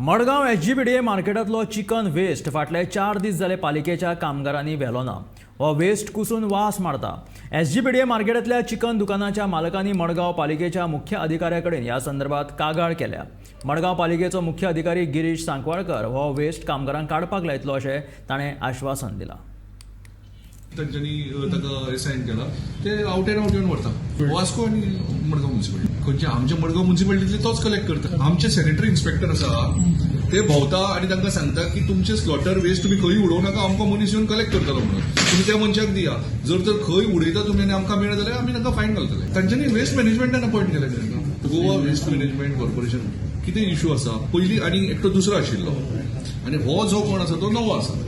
Madgaon SGPDA मार्केटांतलो chicken waste फाटले 4 दीस जाले पालिकेच्या कामगारांनी व्हेलो ना. हो वेस्ट कुसून वास मारता. एसजीपीडीए मार्केटांतल्या चिकन दुकानाच्या मालकांनी मडगांव पालिकेच्या मुख्य अधिकाऱ्या कडेन ह्या संदर्भात कागाळ केल्या. मडगांव पालिकेचो मुख्य अधिकारी गिरीश सांकवाळकर हो वेस्ट कामगारांक काडपाक लायतलो अशें ताणें आश्वासन दिलां. तांच्यांनी ताका एसायन केला ते आउट अँड आउट येवन व्हरता. वास्को आनी मडगांव म्युन्सिपालिटी खंयचे, आमच्या मडगांव म्युन्सिपालिटीतले तोच कलेक्ट करता. आमचे सॅनिटरी इन्स्पेक्टर आसा, ते भोंवता आनी तांकां सांगता की तुमचे स्लॉटर वेस्ट तुमी खंय उडोवं नाका, आमकां मनीस येवन कलेक्ट करतलो म्हणून. तुमी त्या मनशाक दिया. जर तर खंय उडयता तुमी आनी आमकां मेळत जाल्यार आमी तांकां फायन घालतले. तांच्यांनी वेस्ट मॅनेजमेंटान अपॉयंट केलें तांकां, गोवा वेस्ट मॅनेजमेंट कॉर्पोरेशन. कितें इशू आसा, पयलीं आनी एकटो दुसरो आशिल्लो आनी हो जो कोण आसा तो नवो आसा.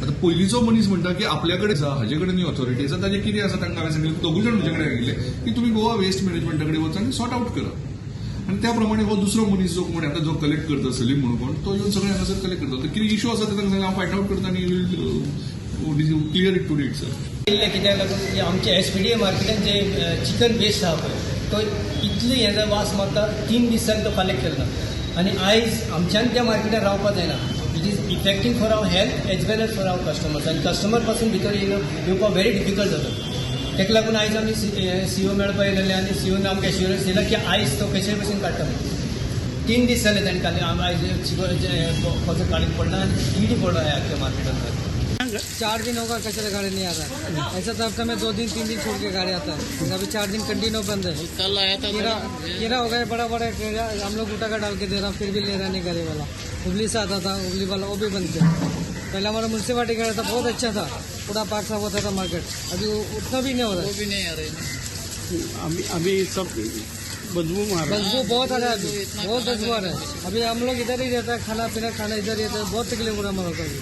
आतां पयलींचो मनीस म्हणटा की आपल्या कडेन आसा, हाजे कडेन ऑथॉरिटी आसा. ताजें कितें आसा, तांकां हांवें सांगिल्लें, दोगूय जाण म्हजे कडेन आयिल्ले की तुमी गोवा वेस्ट मॅनेजमेंटा कडेन वचा आनी सॉर्ट आउट करा. आनी त्या प्रमाणे हो दुसरो मनीस जो कोण आतां जो कलेक्ट करता, सलीम म्हणून कोण, तो येवन सगळें हांगासर कलेक्ट करता. तर कितें इशू आसा ते तांकां सांगलें, हांव फायंड आउट करता आनी will clear it today itself. केल्लें कित्याक लागून की आमचे एसपीडीए मार्केटान जे चिकन वेस्ट आहा पळय, तो इतलो हेजो वास मारता. 3 दीस जाले तो कलेक्ट केलो ना आनी आयज आमच्यान त्या मार्केटान रावपाक जायना. It is affecting for our health as well as for our customers आनी कस्टमर पासून भितर येवपाक व्हेरी डिफिकल्ट जाता. ताका लागून आयज आमी सीओ मेळपा येयलेले आनी सीओन आमकां एश्युरन्स दिला की आयज तो कशेय भशेन काडटा म्हणून. 3 दीस जाले ताणें काल आयज कचरो काडून पडला आनी किडी पडला ह्या आख्ख्या मार्केटान. 4 दिन होगा, कचरा गाड़ी नहीं आ रहा है. ऐसा तो हफ्ते में 2 दिन, 3 दिन छोड़ के गाड़ी आता है. अभी 4 दिन कंटिन्यू बंद है. कल आया था. कीड़ा कीड़ा हो गया, बड़ा बड़ा कीड़ा. हम लोग उठा कर डाल के दे रहा, फिर भी ले रहा नहीं गाड़ी वाला. हुबली से आता था हुबली वाला, वो भी बंद किया. पहले हमारा म्यूनसिपालिटी का था, बहुत अच्छा था, पूरा पार्क साफ होता था मार्केट. अभी वो उतना भी नहीं हो रहा है. वो भी नहीं आ रहे. अभी अभी सब बदबू मार रहा है. बदबू बहुत आ रहा है अभी, बहुत बदबू आ रहा है. अभी हम लोग इधर ही रहता है, खाना पीना खाना इधर ही रहता है. बहुत तकलीफ हो रहा है हमारे को अभी.